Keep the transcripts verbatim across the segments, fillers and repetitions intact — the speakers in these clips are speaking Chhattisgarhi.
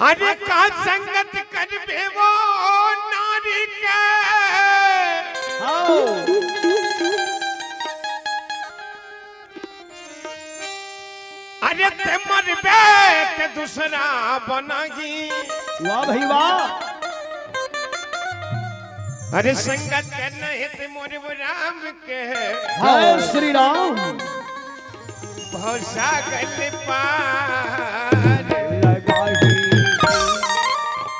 अरे का संगत करबे वो नारी के। हाँ। अरे ते मरबे के दूसरा बनाही। वाह भाई वाह। अरे संगत करना हे ते मोरे वो राम के। जय श्री राम। भवसागर पार लगाही।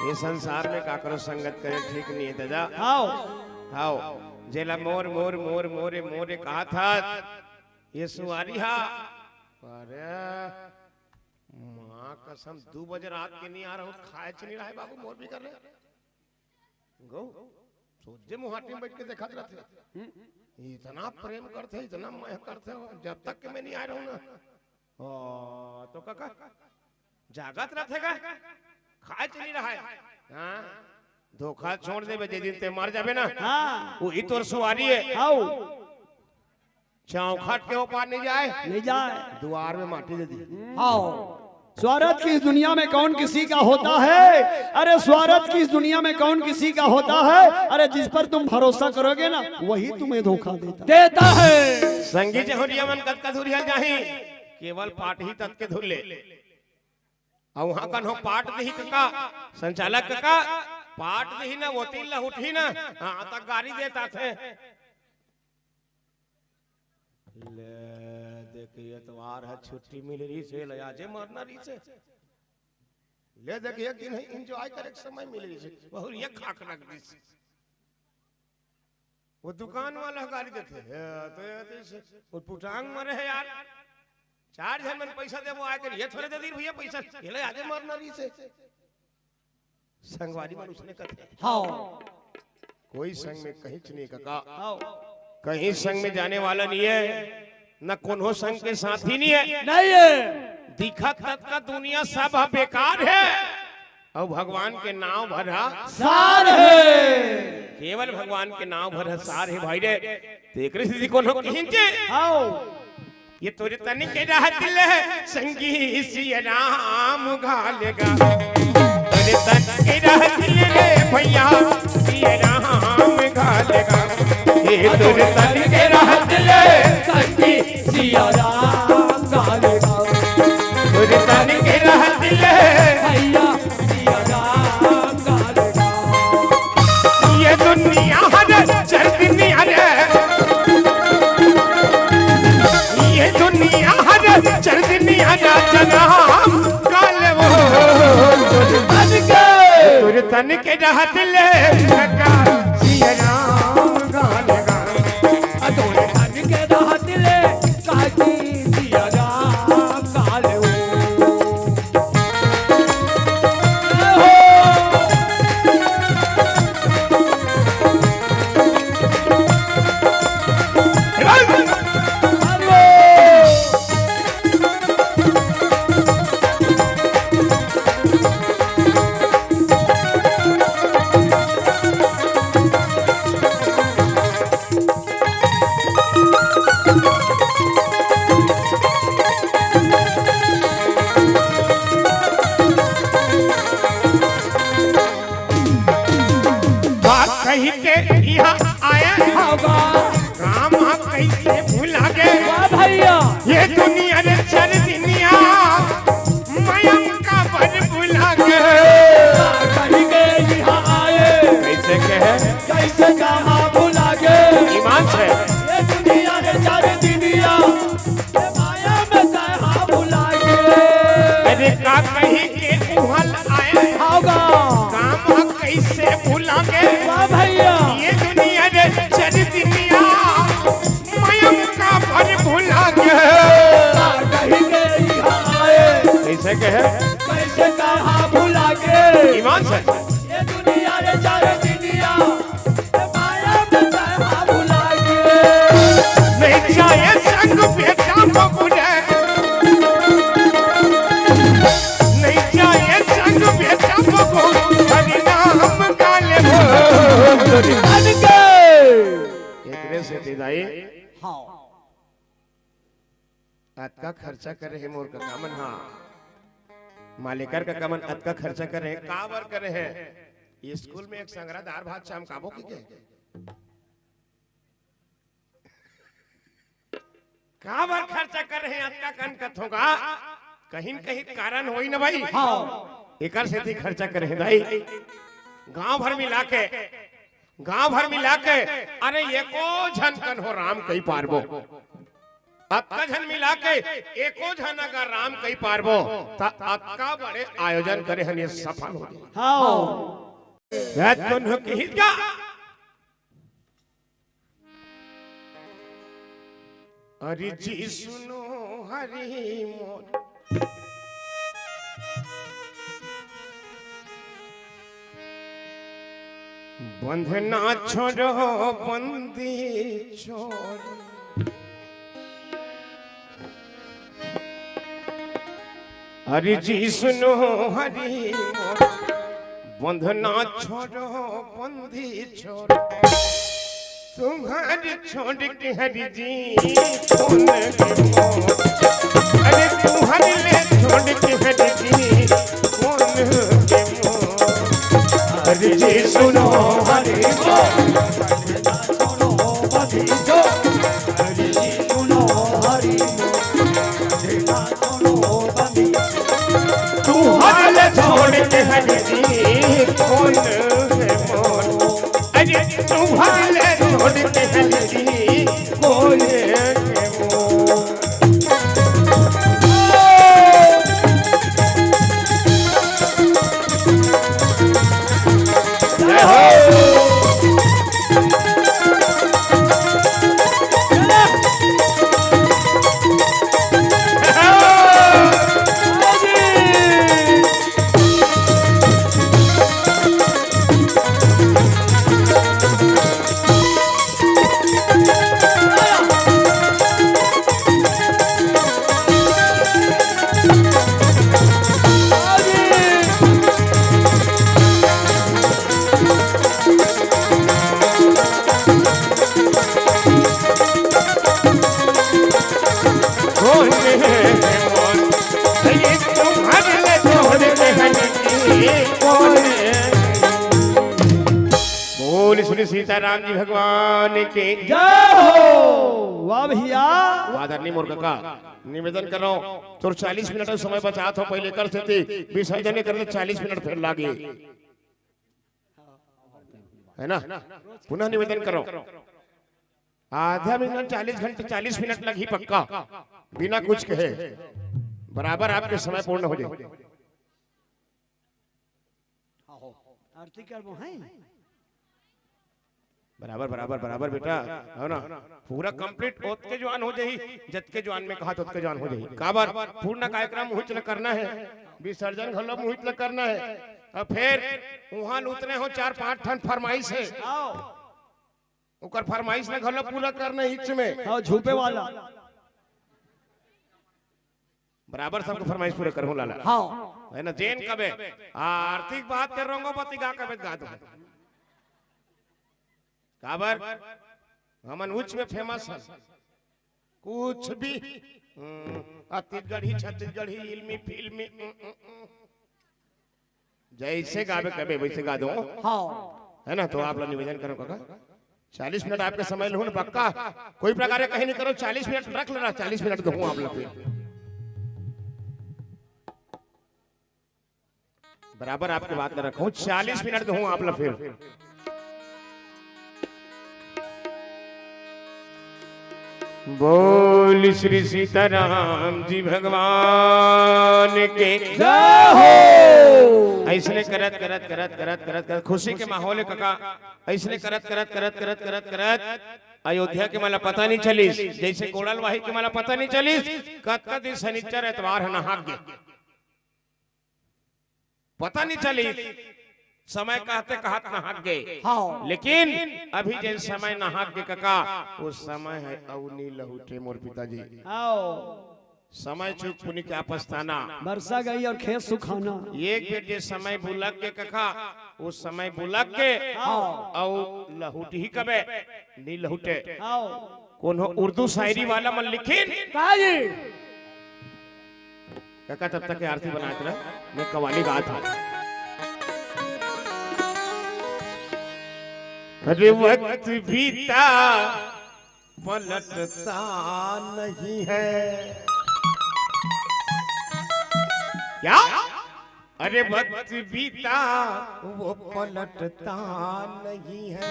ये संसार में काकरो संगत करे ठीक नहीं है दादा। हाव। हाव। जेला मोर, मोर, मोर, मोरे, मोरे कहा था, ये सुवारी हा। अरे, माँ कसम, दू बजे रात के नहीं आ रहा हूँ, खाए च नहीं रहा है बाबू, मोर भी कर रहे। गो, सोझे मुहाटी में बैठ के देखत रहथे। हम्म। इतना प्रेम करथे, इतना मया करथे, जब तक के मैं नहीं आ रहा हूँ ना। ओ, तो काका, जागत रहथे का? खाए च नहीं रहा है। हाँ? धोखा छोड़ देबे, जे दिन ते मर जाबे ना। हाँ। वो ही तोर सुवारी है। हाव। चौखट के ओ पार नहीं जाए। नहीं जाए। दुआर में माटी दे दी। हाव। स्वार्थ की इस दुनिया में कौन किसी का होता है? अरे स्वार्थ की इस दुनिया में कौन किसी का होता है? अरे जिस पर तुम भरोसा करोगे ना, वही तुम्हें धोखा देता है। देता है। संगी जहुरिया मन कतका दूरिया जाही, केवल पाट ही तत के धुर ले। अउ वहाँ कन्हो पाट दिही कका, संचालक कका, पाट दिही ना, वो तीन ला उठही ना, हाँ, तक गारी देत आथे। ले देखिए, तुम्हार ह छुट्टी मिल रही से, ले आजे मरना रही से। ले देखिए, एक दिन ही enjoy करे के समय मिल रही से, बहुत ये खाक रख दी से। वो दुकान वाला गारी देथे, "हे, तो ये तो इसे, वो पुटांग मरे है यार, चार झन मन पैसा देबो आए कर, ये थोड़े दे दी भैया पैसा, ये ले आजे मरना रही से।" संगवारी मन उसने कथे। हाँ। कोई संग में कहीं च नहीं कका। हाँ। कहीं संग में जाने वाला नहीं है, न कोनो संग के साथी नहीं है। नहीं है। दिखत तत का दुनिया सब ह बेकार है। अउ भगवान के नाव भर ह सार हे। केवल भगवान के नाव भर ह सार हे भाई रे। तेकरे सेती कोनो किहिन के। हाव। ये तोरे तन के रहत ले संगी सिया राम घालेगा। तोरे तन के रहत ले रे भैया सिया राम घालेगा। ये तोरे तन के रहत ले संगी सिया राम घालेगा। तोरे तन के रहत ले भैया ये दुनिया हर चरदनी हर, ये दुनिया हर चरदनी हर जनाम काल वो। तोरे तन के रहत ले लगा सिया राम गाल गा। तोरे तन के रहत ले काजी सिया राम गाल वो। बात कही के यहाँ आया है। हाँ बा। राम कैसे भुला गए? वाह भैया। ये दुनिया रे चर दुनिया, मयम का बर भुला गए। बात कही के यहाँ आए। कैसे कहे? कैसे कहा भुला गए? ईमान से। ये दुनिया रे चर दुनिया, ये माया में कहा भुला गए। अरे का कही के उहल आए। हाँ बा। काम कैसे भुला गए? वाह भैया। ये दुनिया रे चर दुनिया, मयम का बर भुला गए। आ कहीं के यहाँ आए। कैसे कहे? कैसे कहा भुला गए? ईमान से। ये दुनिया रे चर दुनिया, ये माया में कहा भुला गए। नहीं जाए संग बेटा बबुरे। नहीं जाए संग बेटा बबू, हरि नाम गाले हो। एकरे सेती दाई, हाँ। अतका खर्चा करे हे मोर कका मन, हाँ। मालेकर कका मन अतका खर्चा करे हे, काबर करे हे? स्कूल में एक संगरा दार भात चमकाबो कहिके। काबर खर्चा करे हे अतका कन कथों गा? कहीं न कहीं कारण होही न भाई। हाँ। एकर सेती खर्चा करे हे दाई। गांव भर मिला के, गांव भर मिला के, अरे एको झन कन हो राम कहि पारबो। अतका झन मिला के एको झन अगर राम कहि पारबो, त अतका बड़े आयोजन करे हन, ये सफल हो जाही। हाँ। या कोनो किहिस गा? अरे जी सुनो हरि मोर, बंधना छोड़ो बंदी छोड़। अरे जी सुनो हरि मोर, बंधना छोड़ो बंदी छोड़। तुम्हारे छोड़ के हरि जी कौन के मोर? अरे तुम्हारे ले छोड़ के हरि जी कौन के मोर? हरि जी सुनो हरि बोल। हरि जी सुनो हरि बोल। तुम्हारे छोड़ के हरि जी कौन है मोर? अरे तुम्हारे छोड़ के हरि जी कौन है मोर? जय हो। बोल श्री सीताराम जी भगवान की। जय हो। वाह भैया। आदरणीय मोर कका, निवेदन कर रहा हूँ, तोर चालीस मिनट समय बचात हो, पहले कर सेती विसर्जन कर ले, चालीस मिनट फेर लागे, है ना? पुनः निवेदन कर रहा हूँ, आधा मिनट, चालीस घंटे, चालीस मिनट लगही पक्का, बिना कुछ कहे, बराबर आपके समय पूर्ण हो जाए। आरती करबो हैं। बराबर, बराबर, बराबर बेटा, हो ना? पूरा complete ओतके जुआन हो जाही, जतके जुआन में कहा ओतके जुआन हो जाही। काबर? पूर्ण कार्यक्रम उहिच ल करना है, विसर्जन घलो उहिच ल करना है। अब फेर उहाँ ल उतरे हो, चार पांच ठन फरमाइश है। आओ। ओकर फरमाइश ल घलो पूरा करना है इच में। हाँ, झूपे वाला। बराबर सबके फरमाइश पूरा करहूं लाला। हाँ। है ना, जेन कबे आरती के बात कर रंगो बती गा कबे गा दो। काबर? हमन उच में famous हन। कुछ भी, हम्म, छत्तीसगढ़ी, छत्तीसगढ़ी, इल्मी, फिल्मी, उम, उम, उम। जैसे गाबे कबे वैसे गा दो। हाँ। है ना, तो आप लोग निवेदन करो काका, चालीस मिनट आपके समय लूँ ना पक्का, कोई प्रकार के कहीं नहीं करो, चालीस मिनट रख लेना, चालीस मिनट दूँ आप लोग को। बराबर आपके बात न रखूं, चालीस मिनट दूं आप ला फिर। बोल श्री सीताराम जी भगवान के जय हो। ऐसने करत करत करत करत करत करत खुशी के माहौल है काका। ऐसने करत करत करत करत करत करत अयोध्या के मला पता नहीं चलिस, जैसे कोड़लवाही के मला पता नहीं चलिस, कतका दिन शनिचर एतवार ह नहाक गे। पता नहीं चली, समय कहते कहत नहाक गे। हाँ। लेकिन अभी जेन समय नहाक गे काका, वो समय है अउ नी लहुटे मोर पिताजी। हाँ। समय चूक पुनि क्या पछताना। बरसा गई और खेत सुखाना। एक बेर जे समय बुलक गे काका, वो समय बुलक गे। हाँ। अउ लहुटही कबे, नी लहुटे। हाँ। कोनो उर्दू शायरी वाला मन लिखिन। का जी? काका तब तक के आरती बनात रह, मैं कवाली गात हूँ। अरे वक्त बीता पलटता नहीं है। क्या? अरे वक्त बीता वो पलटता नहीं है।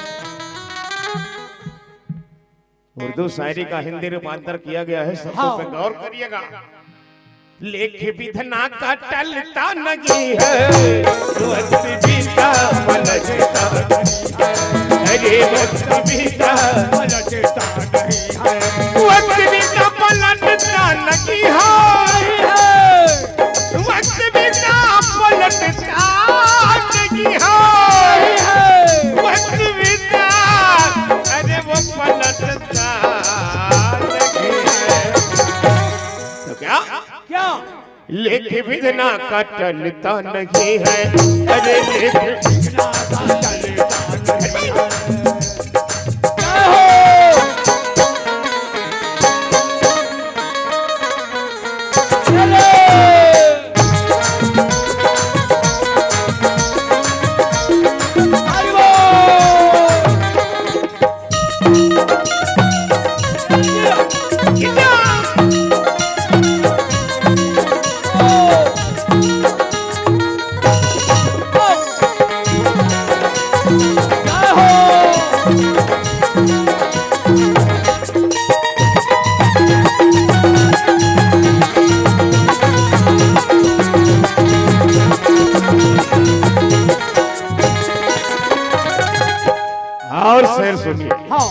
उर्दू शायरी का हिंदी रूपांतर किया गया है, शब्दों हाँ। पे गौर करिएगा। लेख विधना का टलता नहीं है, वक्त बीता पलटता नहीं है। अरे वक्त बीता पलटता नहीं है, वक्त बीता पलटता नहीं है, वक्त बीता पलटता नहीं है, वक्त बीता, अरे वो पलटता नहीं है। तो क्या? क्या? लेख विधना का टलता नहीं है। अरे लेख विधना का टलता नहीं है। जय हो। और शेर सुनिए। हाँ।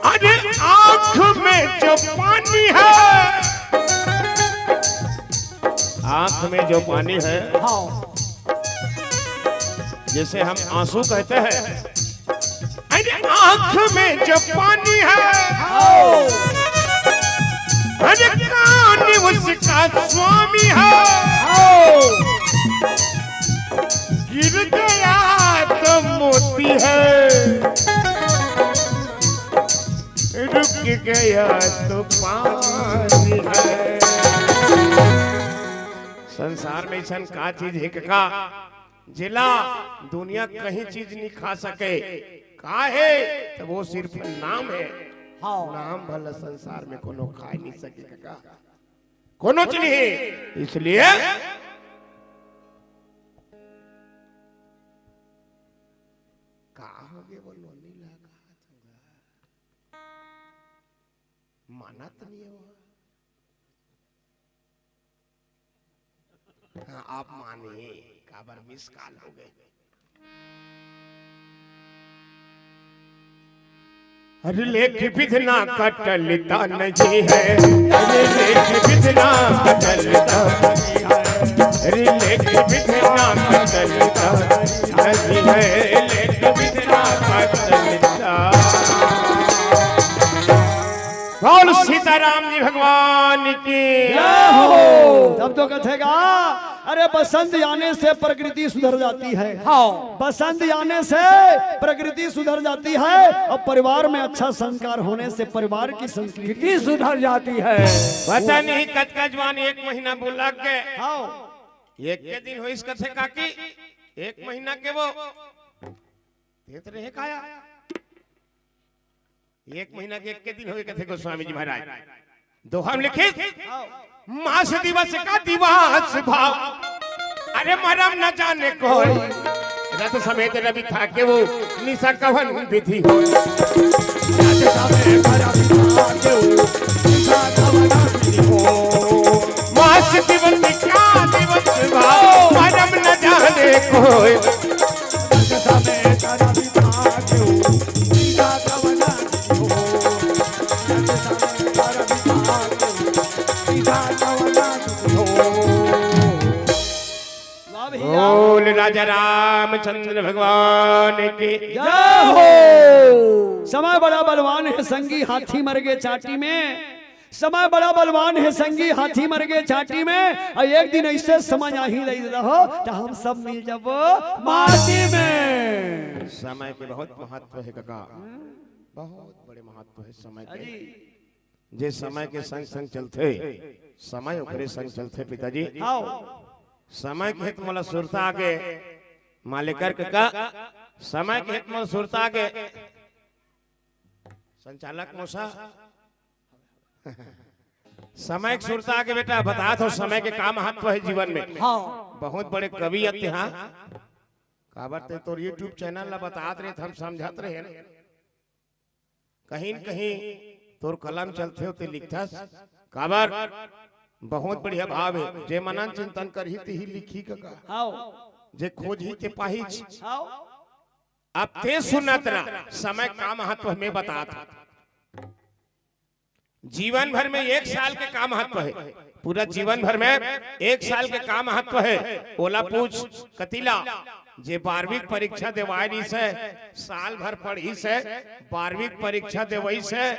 अरे आंख में जो पानी है, आंख में जो पानी है, हाँ। जैसे हम आंसू कहते हैं, अरे आंख में जो पानी है, हाँ। अरे कान उसका स्वामी है, हाँ। गिर गया तो मोती है, रुक गया तो पानी है। संसार में ऐसन का चीज हे कका, जेला दुनिया कहीं चीज नहीं खा सके? का हे? तो वो सिर्फ नाम हे। हाँ। नाम भला संसार में कोनो खा नहीं सके कका, कोनो चीज नहीं। इसलिए का हो गे बोलो, नहीं लगा। मानत नहीं हे वो। हाँ, आप मानिए, काबर मिस कॉल हो गे। अरे लेख विधना का टलता नहीं है, अरे लेख विधना का टलता नहीं है, अरे लेख विधना का टलता नहीं है, लेख विधना का टलता। बोल सीताराम जी भगवान की। जय हो। तब तो कथेगा, अरे बसंत आने से प्रकृति सुधर जाती है। हाँ। बसंत आने से प्रकृति सुधर जाती है और परिवार में अच्छा संस्कार होने से परिवार की संस्कृति सुधर जाती है। पता नहीं कतका जवान एक महीना बोला के। हाँ। एक के दिन होइस कथे काकी, एक महीना के वो देत रहे काया। एक महीना के एक के दिन होए कथे गोस्वामी जी महाराज। दोहा में लिखित, मास दिवस का दिवस भाव, अरे मरम न जाने कोई। रत समेत रवि था के वो निशा कवन विधि हो। रत समेत रवि था के वो निशा कवन विधि हो। मास दिवस का दिवस भाव, मरम न जाने कोई। वाह भैया। बोल राजा रामचंद्र भगवान की। जय हो। समय बड़ा बलवान है संगी, हाथी मर गे चाटी में। समय बड़ा बलवान है संगी, हाथी मर गे चाटी में। और एक दिन ऐसे समय आही रही रहो, तो हम सब मिल जाबो माटी में। समय के बहुत महत्व है काका, बहुत बड़े महत्व है समय के। अजी। जे समय के संग संग चलथे, समय ओकरे संग चलथे पिताजी। हाव। समय के हित मोला सुरता आगे, मालेकर कका, समय के हित मोला सुरता आगे, संचालक मोसा, समय के सुरता आगे बेटा, बतात हों समय के का महत्व हे जीवन में। हाव। बहुत बड़े कवि अते, हाँ, काबर ते तोर YouTube channel ला बतात रहे, हम समझत रहे ना। कहीं न कहीं तोर कलम चलथे, ते लिखथस। काबर? बहुत बढ़िया भाव हे। जे मनन चिंतन करही, तिही लिखही कका। हाव। जे खोजही, ते पाहीच। हाव। अब ते सुनत रह, समय का महत्व हे मैं बतात हों। जीवन भर में एक साल के का महत्व हे? पूरा जीवन भर में एक साल के का महत्व हे? ओला पूछ कतिला। जे बारहवीं के परीक्षा देवाय रहिस हे, साल भर पढ़िस हे, बारहवीं के परीक्षा देवइस हे,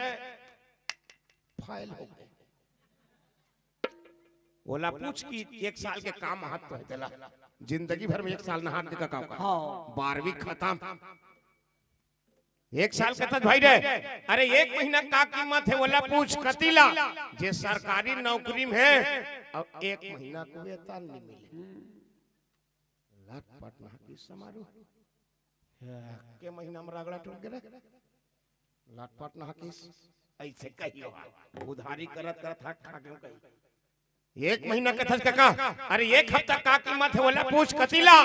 fail हो गे। ओला पूछ कि एक साल के का महत्व हे तेला। जिंदगी भर में एक साल नहात के का काम? हाँ। बारहवीं खतम। एक साल कथस भाई रे, अरे एक महीना का कीमत हे, ओला पूछ कतिला, जे सरकारी नौकरी में हे अउ एक महीना के वेतन नइ मिले। लटपट नहाकिस समारू। के महीना में रगड़ा टूट गे रे। लटपट नहाकिस। अइसे कहियो हा। उधारी करत करत हक खा गेंव कहीं। एक महीना कथस कका, अरे एक हफ्ता का कीमत हे, ओला पूछ कतिला।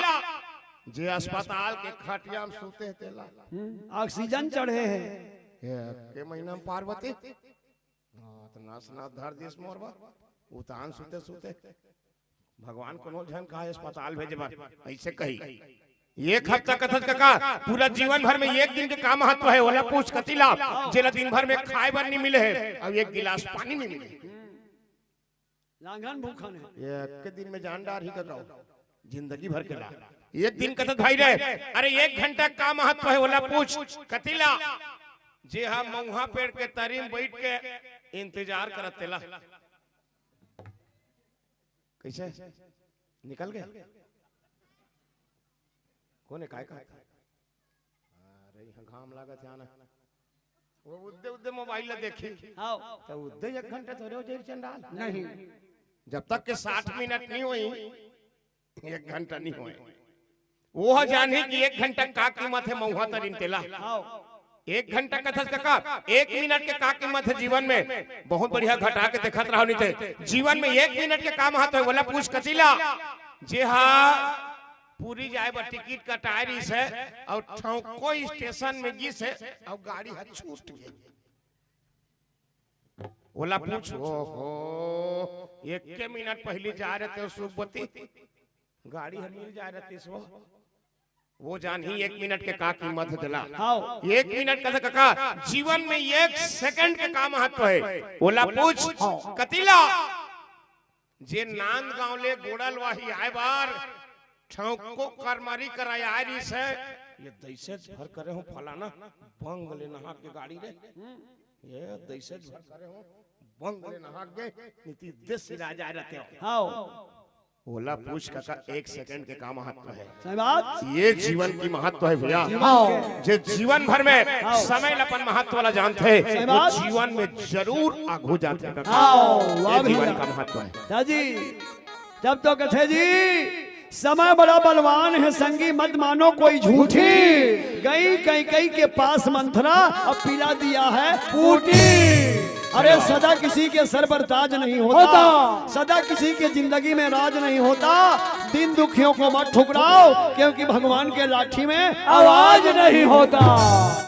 जे अस्पताल के खटिया में सुते हे तेला। हम्म, oxygen चढ़े हे। एक के महीना में पार्वती। हाँ, त नस नस धर दिस मोर बा। उतान सुते सुते। भगवान कोनो झन का अस्पताल भेजे बर, अइसे कही। एक हफ्ता कथस कका, पूरा जीवन भर में एक दिन के का महत्व हे, ओला पूछ कतिला। जेला दिन भर में खाय बर नइ मिले हे, अउ एक गिलास पानी नइ मिले। लांघन भूखन हे। एक के दिन में जान डारही कका, जिंदगी भर के ला। एक दिन कथस भाई रे, अरे एक घंटा का महत्व हे, ओला पूछ कतिला। जे हा मउहा पेड़ के तरी में बइठ के इंतजार करत तेला। कइसे? निकल गे? कोन हे, काय का? अरे, इहाँ घाम लागत हे, आना। वो उद्दे उद्दे mobile ला देखही। हाव। त उद्दे एक घंटा थोरे हो जाही चंडाल। नहीं। जब तक के साठ मिनट नइ होही, एक घंटा नइ होय। वो ह जानही कि एक घंटा का कीमत हे मउहा तरी म तेला। हाव। एक घंटा कथस कका, एक मिनट के का कीमत हे जीवन में? बहुत बढ़िया, घटा के देखत रहो, नइ ते जीवन में एक मिनट के का महत्व हे, ओला पूछ कतिला। जे हा पुरी जाय बर टिकट कटाय रहिस हे अउ ठौको स्टेशन में गिस हे अउ गाड़ी ह छूट गे। ओला पूछ, ओहो, एक के मिनट पहिली जाय रहते हो सुखवती, गाड़ी ह मिल जाय रहतिस वो। वो जानही एक मिनट के का कीमत हे तेला। हाव। एक मिनट कथस कका, जीवन में एक सेकंड के का महत्व हे, ओला पूछ। हाव। कतिला। जे नांदगांव ले गोड़लवाही आय बर ठौको करमरी करा आय रहिस हे, ये दइसेच भर करे हों फलाना बंग ले नहा के गाड़ी रे, ये दइसेच भर करे हों बंग ले नहा के नीति देश सिरा जाय रहते हो। हाव। ओला पूछ कका, एक सेकंड के का महत्व हे? सही बात। ये जीवन की महत्व हे भैया। हाव। जे जीवन भर में हाव। समय ला अपन महत्व ला जानथे, सही वो बात। जीवन में जरूर आगू जाथे कका। हाव, वाह ये जीवन भैया। का महत्व हे। दाजी, तब तो कथे जी, समय बड़ा बलवान है संगी, मत मानो कोई झूठी। गई कैकई के पास मंथरा, अब पिला दिया है पूटी। अरे सदा किसी के सर पर ताज नहीं होता, होता। सदा किसी के जिंदगी में राज नहीं होता। दीन दुखियों को मत ठुकराओ, क्योंकि भगवान के लाठी में आवाज नहीं होता।